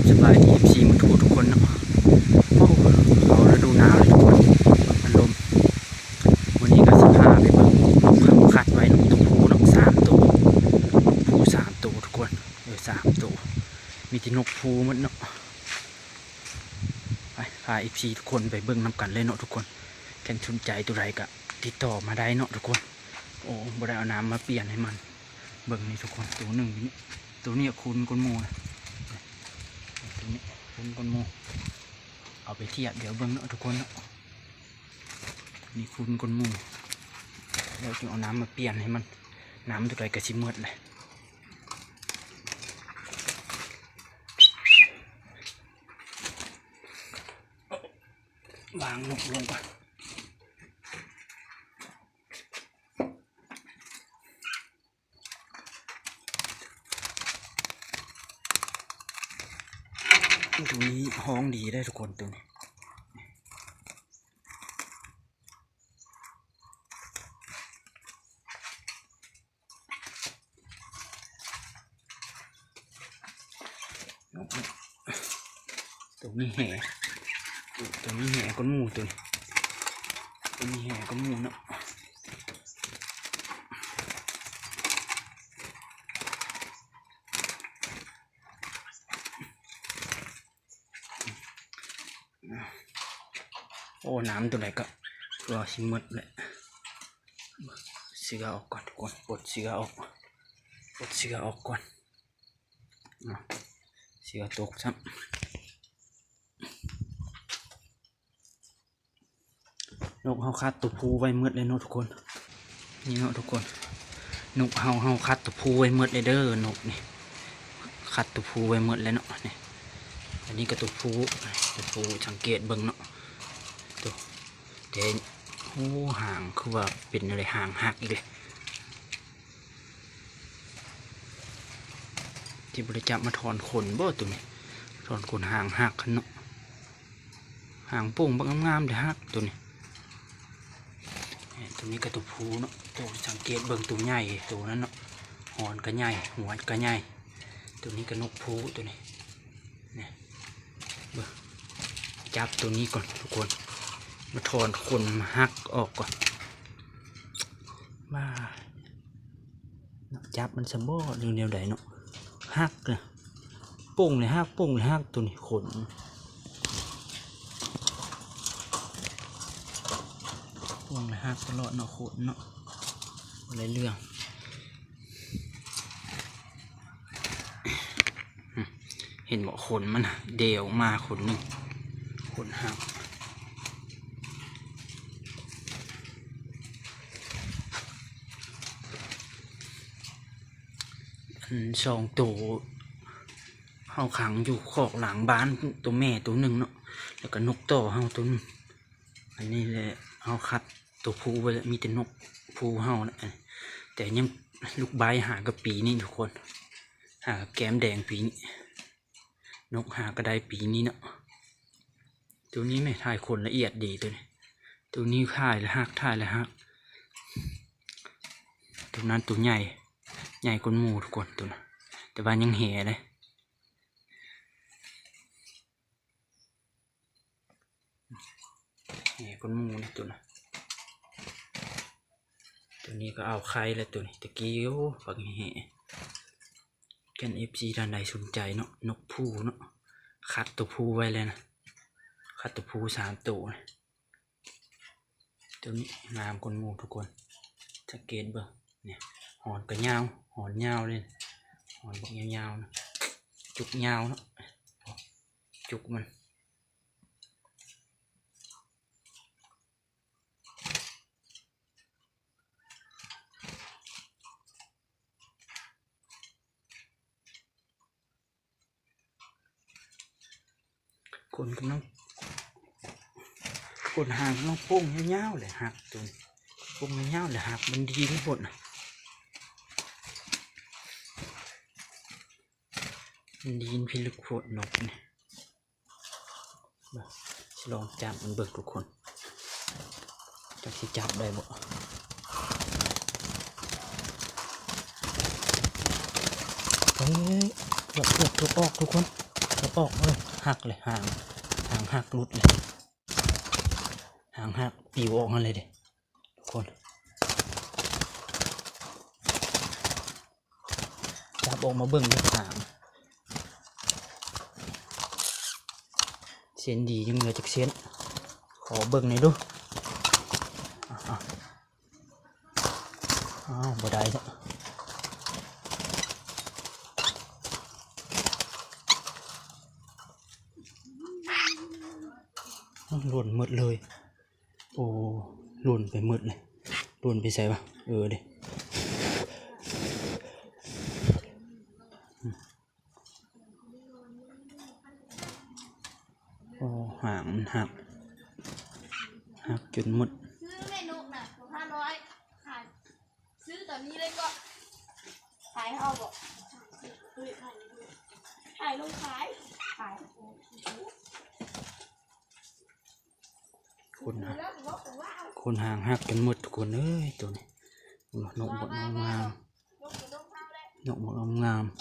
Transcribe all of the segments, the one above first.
ສະບາຍດີ ເອັຟຊີ ໝົດທຸກຄົນເນາະ. ໂອ້ ເຂົ້າລະດູໜາວເລີຍທຸກຄົນ. ເບິ່ງພັດລົມ. ມື້ນີ້ກໍຊິພາໄປເບິ່ງນົກເຂົາຄັດໄວ້ເນາະ ຕົວຜູ້ເນາະ ສາມໂຕ. ນົກຜູ້ສາມໂຕທຸກຄົນ. ເອີ ສາມໂຕ. ມີແຕ່ນົກຜູ້ໝົດເນາະ. ໄປ ພາ ເອັຟຊີ ທຸກຄົນໄປເບິ່ງນຳກັນເລີຍເນາະທຸກຄົນ. ຄັນສົນໃຈຕົວໃດກໍຕິດຕໍ່ມາໄດ້ເນາະທຸກຄົນ. ໂອ້ ບໍ່ໄດ້ເອົານ້ຳມາປ່ຽນໃຫ້ມັນ. ເບິ່ງນີ້ທຸກຄົນ ໂຕໜຶ່ງຢູ່ນີ້. ໂຕນີ້ຂຸນກວ່າໝູ່ນະ. ໂຕນີ້ຂຸນກວ່າໝູ່. ເອົາໄປທຽບ ດຽວເບິ່ງເນາະທຸກຄົນເນາະ. ນີ້ຂຸນກວ່າໝູ່. ດຽວຈຶ່ງເອົານ້ຳມາປ່ຽນໃຫ້ມັນ. ນ້ຳຕົວໃດກໍຊິໝົດແຫຼະ. ວາງນົກລົງກ່ອນ. ໂຕນີ້ຮ້ອງດີເດ້ທຸກຄົນ ໂຕນີ້. ໂຕມີແຫ ໂຕມີແຫກວ່າໝູ່ ໂຕນີ້ ໂຕມີແຫກວ່າໝູ່ເນາະ. ໂອ້ ນ້ຳຕົວໃດກໍ ກໍຊິໝົດແຫຼະ. ເຊືອອອກກ່ອນທຸກຄົນ ປົດເຊືອອອກ ປົດເຊືອອອກກ່ອນ. ເນາະ ເຊືອຕົກຊ້ຳ. ນົກເຮົາຄັດຕົວຜູ້ໄວ້ໝົດແລ້ວເນາະທຸກຄົນ. ນີ້ເນາະທຸກຄົນ ນົກເຮົາ ເຮົາຄັດຕົວຜູ້ໄວ້ໝົດແລ້ວເດີ. ນົກນີ້ຄັດຕົວຜູ້ໄວ້ໝົດແລ້ວເນາະ. ນີ້ ອັນນີ້ກໍຕົວຜູ້ ຕົວຜູ້ ສັງເກດເບິ່ງເນາະ. ໂຕ ແຕ່ ໂອ້ ຫາງຄືວ່າເປັນແນວໃດ ຫາງຫັກອີກເລີຍ. ທີ່ບໍ່ໄດ້ຈັບມາຖອນຂົນບໍ່ໂຕນີ້ ຖອນຂົນຫາງຫັກຫັ້ນເນາະ. ຫາງໂປ່ງບັກງາມໆ ແຕ່ຫັກໂຕນີ້. ໂຕນີ້ກໍຕົວຜູ້ເນາະ. ໂຕ ສັງເກດເບິ່ງໂຕໃຫຍ່ໂຕນັ້ນເນາະ ຫອນກໍໃຫຍ່ ຫົວກໍໃຫຍ່. ໂຕນີ້ກໍນົກຜູ້ໂຕນີ້. ນີ້ ເບິ່ງ ຈັບໂຕນີ້ກ່ອນທຸກຄົນ ມາຖອນຂົນມັນຫັກອອກກ່ອນ. ວ່າ ຈັບມັນຊະບໍ່ ຫຼືແນວໃດເນາະ. ຫັກນະ ໂປ່ງເລີຍຫັກ ໂປ່ງເລີຍຫັກ ໂຕນີ້ຂົນ ໂປ່ງເລີຍຫັກຕະຫຼອດເນາະ ຂົນເນາະ ບໍ່ໄດ້ເລື່ອງ. ເຫັນບໍ່ ຂົນມັນນະ ເດອອກມາຂົນໜຶ່ງ ຂົນຫັກ. ອັນສອງໂຕເຮົາຂັງຢູ່ຄອກຫຼັງບ້ານ ໂຕແມ່ໂຕໜຶ່ງເນາະ ແລ້ວກໍນົກຕໍ່ເຮົາໂຕໜຶ່ງ. ອັນນີ້ແຫຼະ ເຮົາຄັດໂຕຜູ້ໄວ້ແລ້ວ ມີແຕ່ນົກຜູ້ເຮົານະ. ແຕ່ຍັງລູກໄບຫາກໍປີນີ້ທຸກຄົນ ຫາກໍແກ້ມແດງປີນີ້. ນົກຫາກໍໄດ້ປີນີ້ເນາະ. ໂຕນີ້ແມ່ ຖ່າຍຂົນລະອຽດດີໂຕນີ້. ໂຕນີ້ຖ່າຍລະຫັກ ຖ່າຍລະຫັກ. ໂຕນັ້ນໂຕໃຫຍ່ ໃຫຍ່ກວ່າໝູ່ທຸກຄົນ ໂຕນັ້ນ ແຕ່ວ່າຍັງແຫເດ້. ແຫກວ່າໝູ່ນີ້ໂຕນະ. ໂຕນີ້ກໍເອົາໄຂ່ແລ້ວໂຕນີ້ ຕະກີ້ ໂອ້ ບັກແຫ. ຄັນເອັຟຊີທ່ານໃດສົນໃຈເນາະ ນົກຜູ້ເນາະ ຄັດໂຕຜູ້ໄວ້ແລ້ວນະ ຄັດໂຕຜູ້ສາມໂຕນະ. ໂຕນີ້ງາມກວ່າໝູ່ທຸກຄົນ ສັງເກດເບິ່ງ ນີ້ ຫອນກໍຍາວ ຫອນຍາວເລີຍ ຫອນບັກຍາວໆນະ ຈຸກຍາວເນາະ ຈຸກມັນ. ຂົນກຳລັງ ຂົນຫາງກຳລັງໂປ່ງຍາວໆແຫຼະ ຫັກໂຕນີ້ ໂປ່ງຍາວໆແຫຼະ ຫັກ ມັນດີນໂພດນະ ມັນດີນພິລຶກໂພດນົກນີ້. ຊິລອງຈັບມັນເບິ່ງທຸກຄົນ ຈັກຊິຈັບໄດ້ບໍ່. ເອີ ອອກ ອອກ ອອກ ອອກ ທຸກຄົນ ເອົາອອກເລີຍ ຫັກເລີຍ ຫາງ ຫາງຫັກ ຫຼຸດເລີຍ ຫາງຫັກ ປິວອອກຫັ້ນເລີຍເດ້ ທຸກຄົນ. ຈັບອອກມາເບິ່ງເດ້ ຫາງ ເສັ້ນດີ ຍັງເຫຼືອຈັກເສັ້ນ ຂໍເບິ່ງແດ່ດູ. ອ້າວ ອ້າວ ອ້າວ ບໍ່ໄດ້ ຫຼົ່ນໝົດເລີຍ. ໂອ້ ຫຼົ່ນໄປໝົດເລີຍ ຫຼົ່ນໄປໃສວະ? ເອີເດ້ ໂອ້ ຫາງມັນຫັກ ຫັກຈົນໝົດ. ຊື້ແມ່ນົກນະ ຫົກຮ້ອຍ ຂາຍ ຊື້ຕອນນີ້ເລີຍກໍ ຂາຍເຮົາບໍ່? ຂາຍລົງຂາຍ ຂາຍ. ຄົນຫາ ຄົນຫາງຫັກກັນໝົດທຸກຄົນເອີຍ ໂຕນີ້ ນົກບັກງາມໆ ນົກບັກງາມໆ.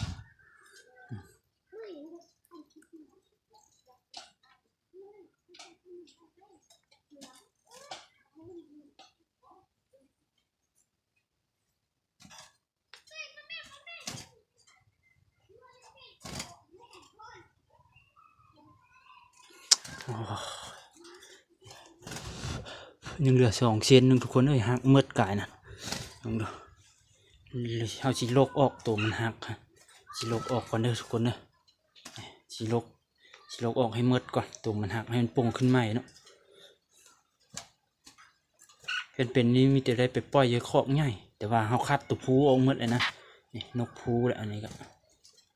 ໂອ້ ຍັງເຫຼືອສອງເສັ້ນໜຶ່ງທຸກຄົນເອີຍ ຫັກໝົດກາຍນະ ເບິ່ງດູ. ເຮົາຊິລົກອອກໂຕມັນຫັກ ຊິລົກອອກກ່ອນເດີທຸກຄົນເດີ ຊິລົກ ຊິລົກອອກໃຫ້ໝົດກ່ອນ ໂຕມັນຫັກ ໃຫ້ມັນປົ່ງຂຶ້ນໃໝ່ເນາະ. ຄັນເປັນນີ້ມີແຕ່ໄດ້ໄປປ່ອຍຢູ່ຄອກໃຫຍ່ ແຕ່ວ່າເຮົາຄັດໂຕຜູ້ອອກໝົດແລ້ວນະ ນີ້ນົກຜູ້ແຫຼະ ອັນນີ້ກໍ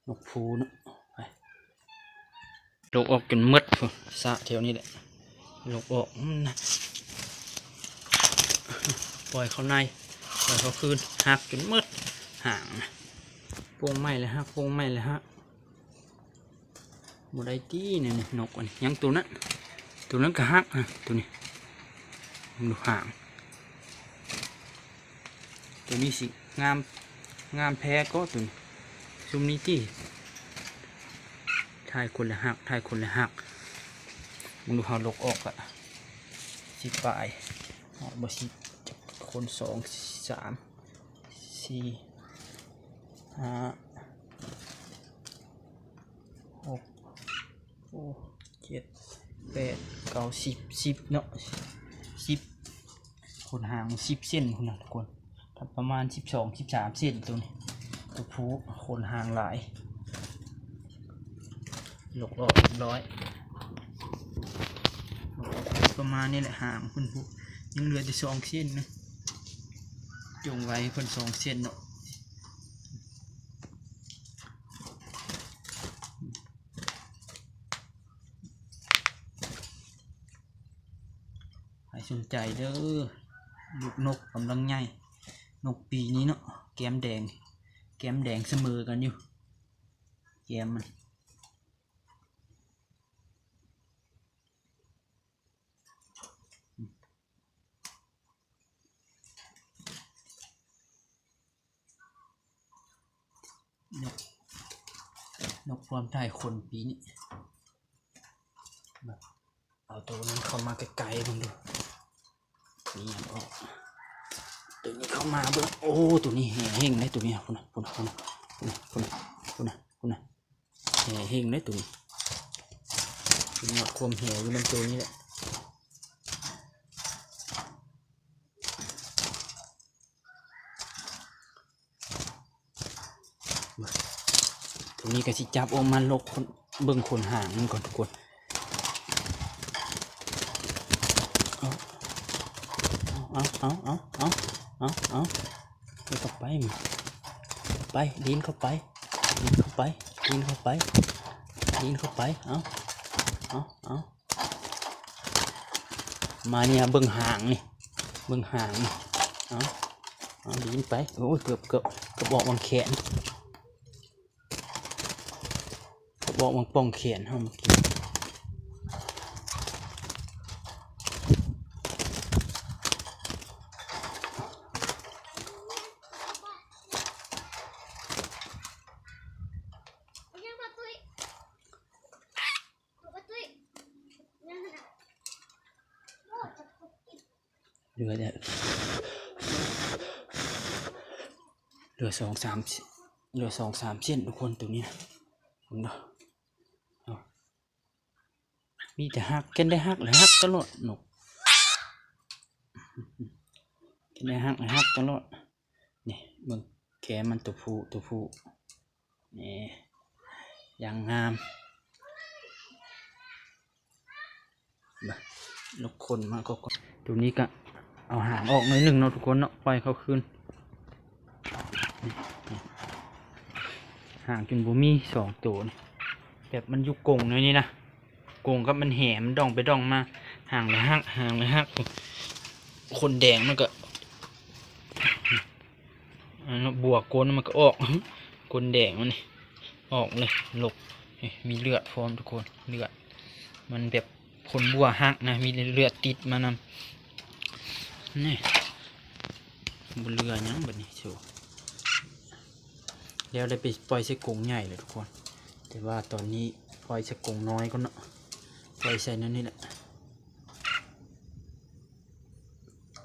ນົກຜູ້ເນາະ. ໄປ ລົກອອກຈົນໝົດພຸ້ນ ສະແຖວນີ້ແຫຼະ ລົກອອກ ອືມ ນະ ປ່ອຍເຂົ້າໃນ ປ່ອຍເຂົ້າຄືນ ຫັກຈົນໝົດຫາງນະ ປົ່ງໃໝ່ແລ້ວຫັກ ປົ່ງໃໝ່ແລ້ວຫັກ. ບໍ່ໄດ້ຕິແນວນີ້ ນົກອັນນີ້ ຍັງໂຕນັ້ນ ໂຕນັ້ນກໍຫັກນະ ໂຕນີ້ ເບິ່ງດູຫາງ ໂຕນີ້ຊິງາມ ງາມແທ້ກໍໂຕນີ້ ຊຸມນີ້ຕິ ຖ່າຍຄົນລະຫັກ ຖ່າຍຄົນລະຫັກ. ເບິ່ງດູ ເຮົາລົກອອກກະ ສິບປາຍ ເຮົາບໍ່ສິບ ຈັກຄົນ ສອງ ສາມ ສີ່ ຫ້າ ຫົກ ເຈັດ ແປດ ເກົ້າ ສິບ ສິບເນາະ ສິບ ຂົນຫາງສິບເສັ້ນພຸ້ນນະທຸກຄົນ ປະມານສິບສອງ ສິບສາມເສັ້ນໂຕນີ້ ໂຕຜູ້ຂົນຫາງຫຼາຍ. ລົກອອກຮຽບຮ້ອຍ ປະມານນີ້ແຫຼະ ຫາງເພິ່ນພຸ້ນ ຍັງເຫຼືອແຕ່ສອງເສັ້ນນະ ຈົ່ງໄວ້ໃຫ້ເພິ່ນສອງເສັ້ນເນາະ. ໃຜສົນໃຈເດີ ລູກນົກກຳລັງໃຫຍ່ ນົກປີນີ້ເນາະ ແກ້ມແດງ ແກ້ມແດງສະເໝີກັນຢູ່ ແກ້ມມັນ. ນົກ ນົກພວມຖ່າຍຄົນປີນີ້ ເອົາໂຕນັ້ນເຂົ້າມາໃກ້ໆເບິ່ງດູ ມີຫຍັງອອກ ໂຕນີ້ເຂົ້າມາເບິ່ງ ໂອ້ ໂຕນີ້ແຮ່ເຮັງເດ້ ໂຕນີ້ ພຸ້ນນະ ພຸ້ນນະ ພຸ້ນນະ ພຸ້ນນະ ແຮ່ເຮັງເດ້ໂຕນີ້ ມີຍອດຄວາມແຮ່ຢູ່ນຳໂຕນີ້ແຫຼະ. ໂຕນີ້ກໍຊິຈັບອອກມາລົກເບິ່ງຂົນຫາງມັນກ່ອນທຸກຄົນ ເອົາ ເອົາ ເອົາ ເອົາ ເອົາ ເອົາ ເອົາ ເອົາ ເອົາເຂົ້າໄປ ໄປ ດິນເຂົ້າໄປ ດິນເຂົ້າໄປ ດິນເຂົ້າໄປ ດິນເຂົ້າໄປ ເອົາ ເອົາ ເອົາ ມານີ້ ເບິ່ງຫາງນີ້ ເບິ່ງຫາງນີ້ ເອົາ ເອົາ ດິນໄປ ໂອ້ຍ ເກືອບ ເກືອບ ເກືອບອອກຫວ່າງແຂນ ເກືອບອອກຫວ່າງປ່ອງແຂນເຮົາເມື່ອກີ້. ເອົາຫຍັງມາຕຸ້ຍ? ຫຼືແຕ່ ເຫຼືອສອງສາມ ເຫຼືອສອງສາມເສັ້ນທຸກຄົນ ໂຕນີ້ນະ ເຫັນບໍ່? ເອົາ ມີແຕ່ຮັກ ແກ່ນໄດ້ຮັກ ແລະ ຮັກຕະຫຼອດນົກ ແກ່ນໄດ້ຮັກ ແລະ ຮັກຕະຫຼອດ. ນີ້ເບິ່ງແກ້ມມັນ ໂຕຜູ້ ໂຕຜູ້ ນີ້ ຢ່າງງາມ. ເບິ່ງ ນົກຂົນມາກໍ ໂຕນີ້ກະເອົາຫາງອອກໜ້ອຍໜຶ່ງເນາະທຸກຄົນເນາະ ປ່ອຍເຂົາຄືນ. ນີ້ ນີ້ ຫາງຈົນບໍ່ມີ ສອງໂຕນີ້ ແບບມັນຢູ່ກົງແນວນີ້ນະ ກົງກັບມັນແຫ ມັນດ່ອງໄປດ່ອງມາ ຫາງລະຫັກ ຫາງລະຫັກ. ຂົນແດງມັນກະ ອັນນັ້ນ ບົວກົ້ນມັນກະອອກ ຂົນແດງມັນນີ້ອອກເລີຍ ລົກ ນີ້ ມີເລືອດພ້ອມທຸກຄົນ ເລືອດ ມັນແບບຂົນບົວຫັກນະ ມີເລືອດຕິດມານຳ. ນີ້ ບໍ່ເຫຼືອຫຍັງບັດນີ້ ໂຊ ແລ້ວໄດ້ໄປປ່ອຍໃສ່ກົງໃຫຍ່ແລ້ວທຸກຄົນ ແຕ່ວ່າຕອນນີ້ປ່ອຍໃສ່ກົງນ້ອຍກ່ອນເນາະ ປ່ອຍໃສ່ແນວນີ້ແຫຼະ.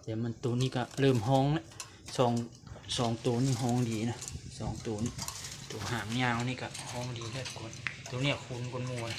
ແຕ່ມັນ ໂຕນີ້ກະເລີ່ມຮ້ອງແລ້ວ ສອງ ສອງໂຕນີ້ຮ້ອງດີນະ ສອງໂຕນີ້ ໂຕຫາງຍາວນີ້ກະຮ້ອງດີແລ້ວທຸກຄົນ ໂຕນີ້ຂຸນກວ່າໝູ່ນະ.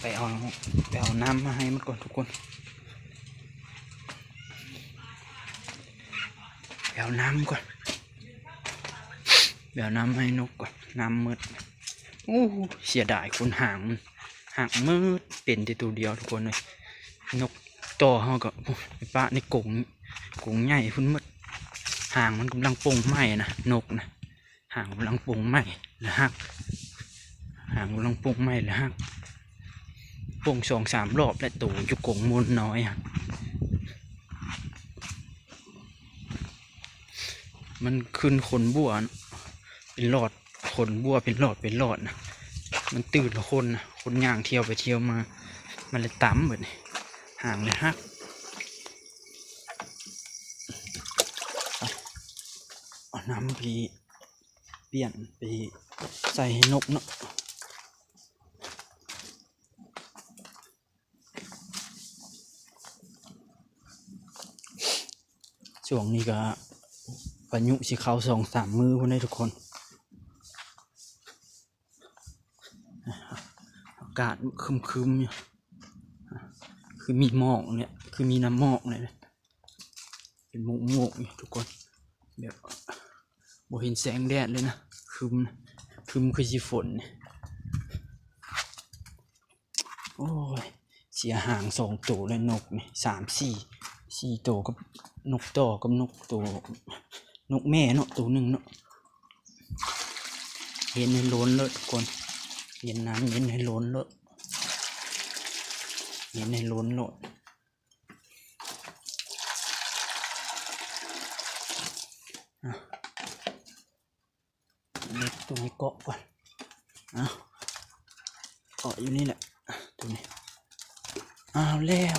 ໄປເອົາ ໄປເອົານ້ຳມາໃຫ້ມັນກ່ອນທຸກຄົນ ໄປເອົານ້ຳກ່ອນ ໄປເອົານ້ຳໃຫ້ນົກກ່ອນ ນ້ຳໝົດ. ໂອ້ ເສຍດາຍຄົນຫາງມັນຫັກໝົດ ເປັນແຕ່ໂຕດຽວທຸກຄົນເອີຍ. ນົກຕໍ່ເຮົາກໍໄປປະໃນກົງ ກົງໃຫຍ່ພຸ້ນໝົດ ຫາງມັນກຳລັງປົ່ງໄມ້ນະ ນົກນະ ຫາງກຳລັງປົ່ງໄມ້ລະຫັກ ຫາງກຳລັງປົ່ງໄມ້ລະຫັກ ປົ່ງສອງສາມລອບແລ້ວ ໂຕຢູ່ກົງມົນນ້ອຍຫັ້ນ ມັນຂຶ້ນຂົນບົວເນາະ ເປັນຫຼອດ ຂົນບົວເປັນຫຼອດເປັນຫຼອດນະ ມັນຕື່ນຄົນນະ ຄົນຍ່າງທ່ຽວໄປທ່ຽວມາ ມັນເລີຍຕຳເບິດນີ້ ຫາງເລີຍຫັກ. ເອົາ ເອົານ້ຳໄປປ່ຽນ ໄປໃສ່ໃຫ້ນົກເນາະ. ຊ່ວງນີ້ກະພາຍຸຊິເຂົ້າສອງສາມມື້ພຸ້ນເດ້ທຸກຄົນ ອາກາດຄຶມໆຢູ່ ຄືມີໝອກນີ້ ຄືມີນ້ຳໝອກນີ້ ເປັນໝອກໆຢູ່ທຸກຄົນ ແບບບໍ່ເຫັນແສງແດດເລີຍນະ ຄຶມ ຄຶມຄືຊິຝົນນີ້. ໂອ້ຍ ເສຍຫາງສອງໂຕແລ້ວນົກນີ້ ສາມ ສີ່ ສີ່ໂຕ ກັບນົກຕໍ່ກັບນົກໂຕ ນົກແມ່ເນາະ ໂຕໜຶ່ງເນາະ. ເຮັດໃຫ້ໂລນໂລດທຸກຄົນ ເຮັດນ້ຳເຢັນໃຫ້ໂລນໂລດ ເຢັນໃຫ້ໂລນໂລດ. ໂຕນີ້ເກາະກ່ອນ ເອົາ ເກາະຢູ່ນີ້ແຫຼະ ໂຕນີ້ ເອົາແລ້ວ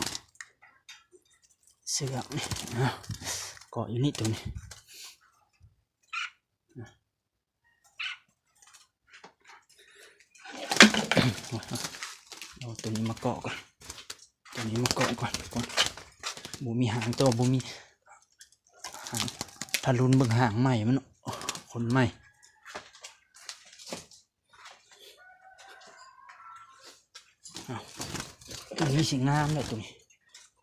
ເຊືອກນີ້ ເອົາ ເກາະຢູ່ນີ້ໂຕນີ້ ເອົາໂຕນີ້ມາເກາະກ່ອນ ໂຕນີ້ມາເກາະກ່ອນ ກ່ອນ ບໍ່ມີຫາງຕໍ່ ບໍ່ມີຫາງ ຖ້າລຸ້ນເບິ່ງຫາງໃໝ່ມັນ ຂົນໃໝ່. ອ້າວ ໂຕນີ້ຊິງາມແລ້ວ ໂຕນີ້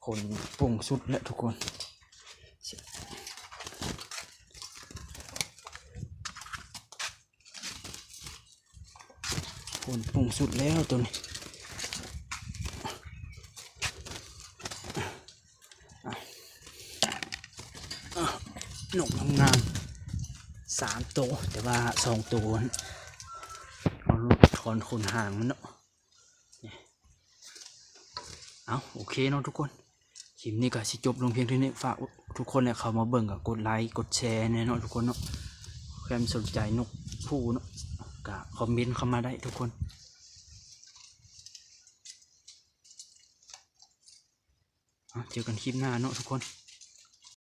ຂົນປຸ້ງສຸດແລ້ວທຸກຄົນ ຂົນປຸ້ງສຸດແລ້ວໂຕນີ້. ອ່ະ ອ່ະ ນົກງາມໆ ສ ສາມໂຕ ແຕ່ວ່າສອງໂຕເຮົາຖອນຂົນຫາງມັນເນາະ. ເອົາ ໂອເຄເນາະທຸກຄົນ ຄລິບນີ້ກໍຊິຈົບລົງພຽງເທົ່ານີ້. ຝາກທຸກຄົນເຂົ້າມາເບິ່ງ ກໍກົດໄລກົດແຊແດ່ເນາະທຸກຄົນເນາະ. ໃຜສົນໃຈນົກຜູ້ເນາະ ກໍຄອມເມັນເຂົ້າມາໄດ້ທຸກຄົນ. ເອົາ ເຈີກັນຄລິບໜ້າເນາະທຸກຄົນ.